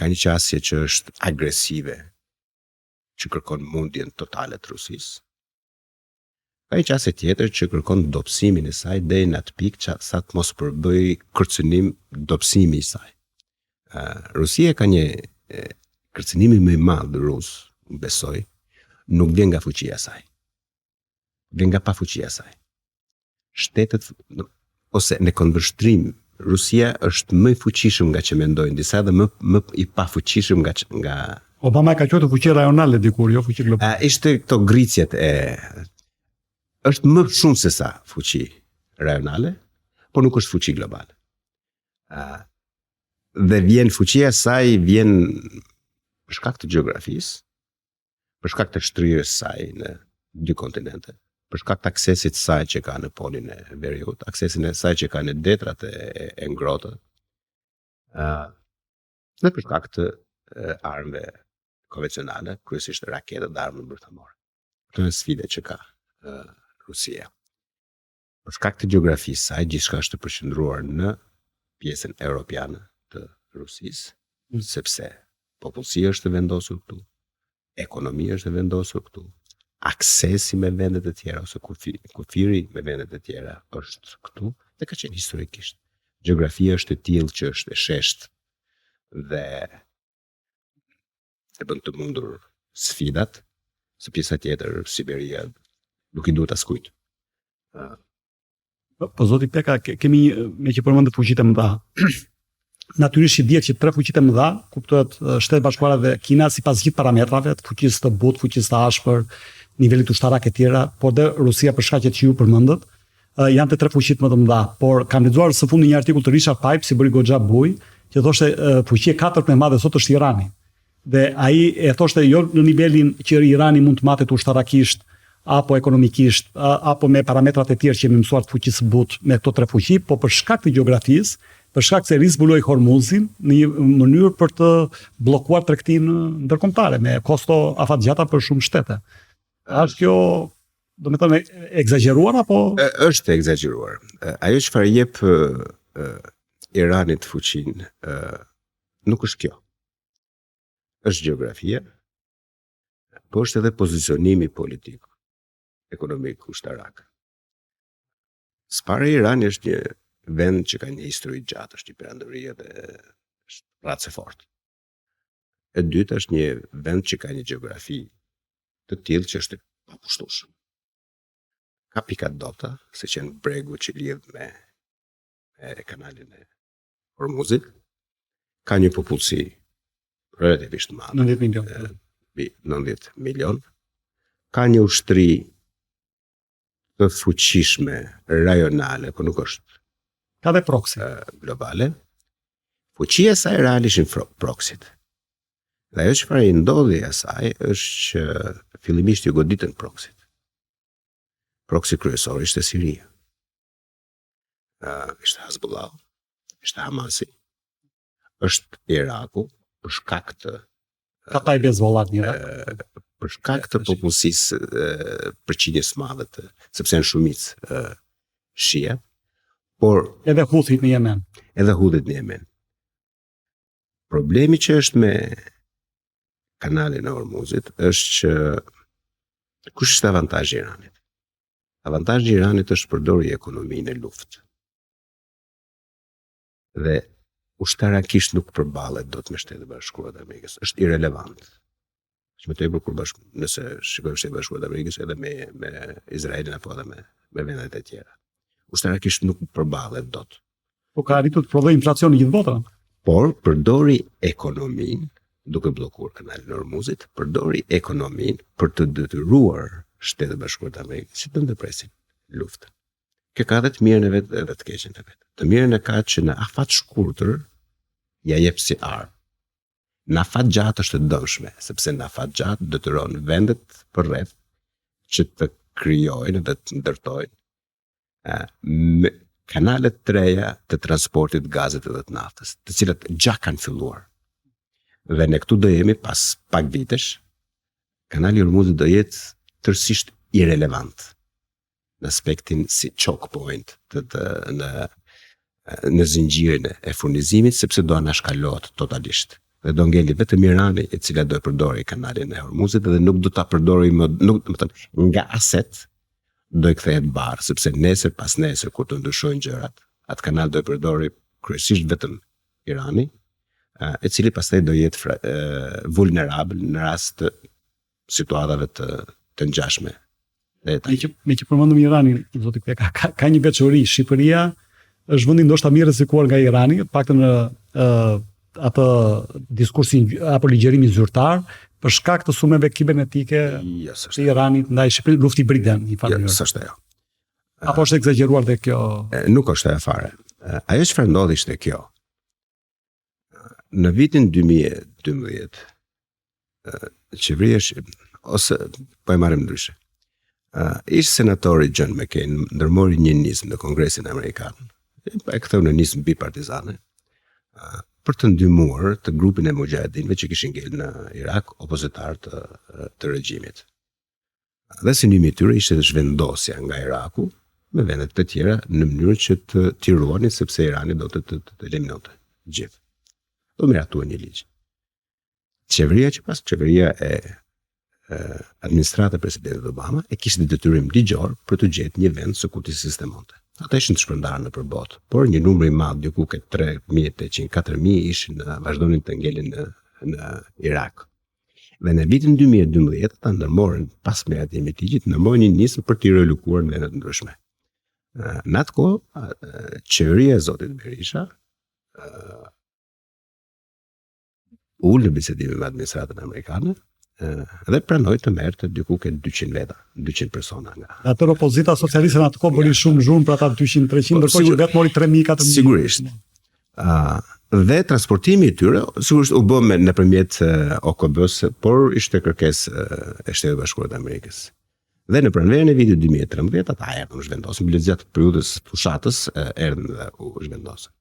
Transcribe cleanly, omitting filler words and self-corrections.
Ka një qasje që është agresive, që kërkon mundjen totale të Rusisë. Ka një qasje tjetër që kërkon dobësimin e saj deri në atë pikë që sa të mos përbëjë kërcënim dobësimi i saj. Rusia ka një kërcënimi më i madh rus, besoj, nuk vjen nga fuqia e saj. Vjen nga pafuqia e saj. Shtetet ose në këndvështrim Rusia është më i fuqishëm nga që mendojnë disa dhe më më i pafuqishëm nga nga Obama e ka quajtur fuqi rajonale dikur, jo fuqi globale. A, ishte këto gricjet e është më shumë se sa fuqi rajonale, por nuk është fuqi globale. A, dhe vjen fuqia e saj vjen për shkak të gjeografisë, për shkak të shtrirjes saj në dy kontinente, për shkak të aksesit të saj që ka në polin e veriut, aksesin e saj që ka në detrat e, e, e ngrohta, uh, dhe për shkak të armëve konvencionale, kryesisht raketat dhe armët bërthamore. Këto janë sfide që ka uh, Rusia. Për shkak të gjeografisë saj, gjithçka është e përqendruar në pjesën europiane të Rusisë, mm. sepse popullsia është e vendosur këtu, ekonomia është e vendosur këtu, aksesi me vendet e tjera ose kufi, kufiri me vendet e tjera është këtu dhe ka qenë historikisht. Gjeografia është e tillë që është e sheshtë dhe e bën të mundur sfidat, se pjesa tjetër, Siberia, nuk i duhet askujt. Po, po zoti Peka, kemi një, meqë përmendët fuqitë e mëdha. Natyrisht që dihet që tre fuqitë e mëdha, kuptohet Shtetet e Bashkuara dhe Kina sipas gjithë parametrave të fuqisë të butë, fuqisë të ashpër, nivelit ushtarak e tjera, por dhe Rusia për shkaqet që ju përmendët, janë të tre fuqitë më të mëdha. Por kam lexuar së fundi një artikull të Richard Pipes, që bëri goxha bujë, që thoshte fuqia e katërt më e madhe sot është Irani. Dhe ai e thoshte jo në nivelin që Irani mund të matet ushtarakisht apo ekonomikisht apo me parametrat e tjerë që jemi mësuar të fuqisë së butë me këto tre fuqi, po për shkak të gjeografisë, për shkak se rizbuloi Hormuzin në një mënyrë për të bllokuar tregtinë ndërkombëtare me kosto afatgjata për shumë shtete. A është kjo, domethënë, ekzagjeruar apo e, është e ekzagjeruar. Ajo çfarë jep Iranit fuqinë nuk është kjo. Është gjeografia, po është edhe pozicionimi politik, ekonomik, ushtarak. Së pari Irani është një vend që ka një histori gjatë, është një perandori edhe është racë e fortë. E dyta është një vend që ka një gjeografi të tillë që është e papushtueshëm. Ka pika të dobëta, siç janë bregu që lidh me, me kanalin e Hormuzit. Ka një popullsi relativisht të madhe. 90 milion. Mbi 90 milion. Ka një ushtri të fuqishme rajonale, por nuk është Ka dhe proxy. Globale. Fuqia e saj reale ishin proxy-t. Dhe ajo çfarë i ndodhi asaj është që fillimisht iu goditën proxy-t. Proxy kryesor ishte Siria. Uh, ishte Hezbollah, ishte Hamasi, është Iraku për shkak të Kataib Hezbollah në Irak. Për shkak të popullsisë përqindjes së madhe të, sepse janë shumicë shia, por edhe Huthit në Jemen. Edhe Huthit në Jemen. Problemi që është me kanalin e Hormuzit është që kush është avantazhi i Iranit? Avantazhi i Iranit është përdori ekonominë në luftë. Dhe ushtarakisht nuk përballet dot me Shtetet e Bashkuara të Amerikës, është irrelevant. Që më tepër kur bashk, nëse shikojmë Shtetet e Bashkuara të Amerikës edhe me me Izraelin apo edhe me me vendet e tjera. Ushtarakisht nuk përballet dot. Po ka arritur të prodhojë inflacion në gjithë botën. Por përdori ekonominë duke bllokuar kanalin e Hormuzit, përdori ekonominë për të detyruar Shtetet e Bashkuara të Amerikës që të ndërpresin luftën. Kjo ka edhe të mirën e vet edhe të keqen e vet. Të mirën e ka që në afat shkurtër ja jep si armë. Në afat gjatë është e dëmshme, sepse në afat gjatë detyron vendet përreth që të krijojnë dhe të ndërtojnë me kanale të reja të transportit të gazit edhe të naftës, të cilat gja kanë filluar. Dhe ne këtu do jemi pas pak vitesh, kanali i Hormuzit do jetë tërësisht irrelevant në aspektin si choke point të, të në në zinxhirin e furnizimit sepse do anashkalohet totalisht. Dhe do ngeli vetëm Irani e cila do e përdori kanalin e Hormuzit dhe nuk do ta përdori më, nuk, do të thënë, nga aset do i kthehet barrë, sepse nesër pas nesër kur të ndryshojnë gjërat, atë kanal do e përdori kryesisht vetëm Irani, e cili pastaj do jetë vulnerabël në rast të situatave të të ngjashme. Dhe me që me që përmendëm Iranin, zoti Peka, ka, ka një veçori, Shqipëria është vendi ndoshta më i rrezikuar nga Irani, të paktën në ë atë diskursin apo ligjërimin zyrtar për shkak të sulmeve kibernetike jo, të Iranit ndaj Shqipërisë, luftë hibride në një farë jo, mënyrë. Jo, s'është ajo. Apo është ekzagjeruar dhe kjo? Nuk është ajo fare. Ajo çfarë ndodhi ishte kjo. Në vitin 2012, qeveria ose po e marrim ndryshe. Ish senatori John McCain ndërmori një nismë në Kongresin Amerikan, e ktheu në nismë bipartizane, për të ndihmuar të grupin e muxhahedinëve që kishin ngel në Irak opozitar të, të regjimit. Dhe synimi i tyre ishte zhvendosja nga Iraku në vende të tjera në mënyrë që të t'i ruanin sepse Irani do të të, të, të eliminonte gjithë. U miratua një ligj. Qeveria që pas qeveria e, e administrata e presidentit Obama e kishte detyrim ligjor për të gjetur një vend se ku t'i sistemonte. Ata ishin të shpërndarë nëpër botë, por një numër i madh, diku ke 3800, 4000 ishin vazhdonin të ngelin në në Irak. Dhe në vitin 2012 ata ndërmorën pas miratimit të ligjit, ndërmorën një nismë për t'i relokuar në vende të ndryshme. Në atë kohë, qeveria e zotit Berisha u ul në bisedime me administratën amerikane dhe pranoi të merrte diku ke 200 veta, 200 persona nga. Atëherë opozita socialiste në atë kohë bëri shumë zhurmë për ata 200, 300, po, ndërkohë që vetë mori 3000, 4000. Sigurisht. Uh, dhe transportimi i tyre sigurisht u bë me nëpërmjet OKB-së, por ishte kërkesë e Shteteve të Bashkuara të Amerikës. Dhe në pranverën e vitit 2013 ata erdhën u zhvendosën, bile gjatë periudhës fushatës erdhën dhe u zhvendosën.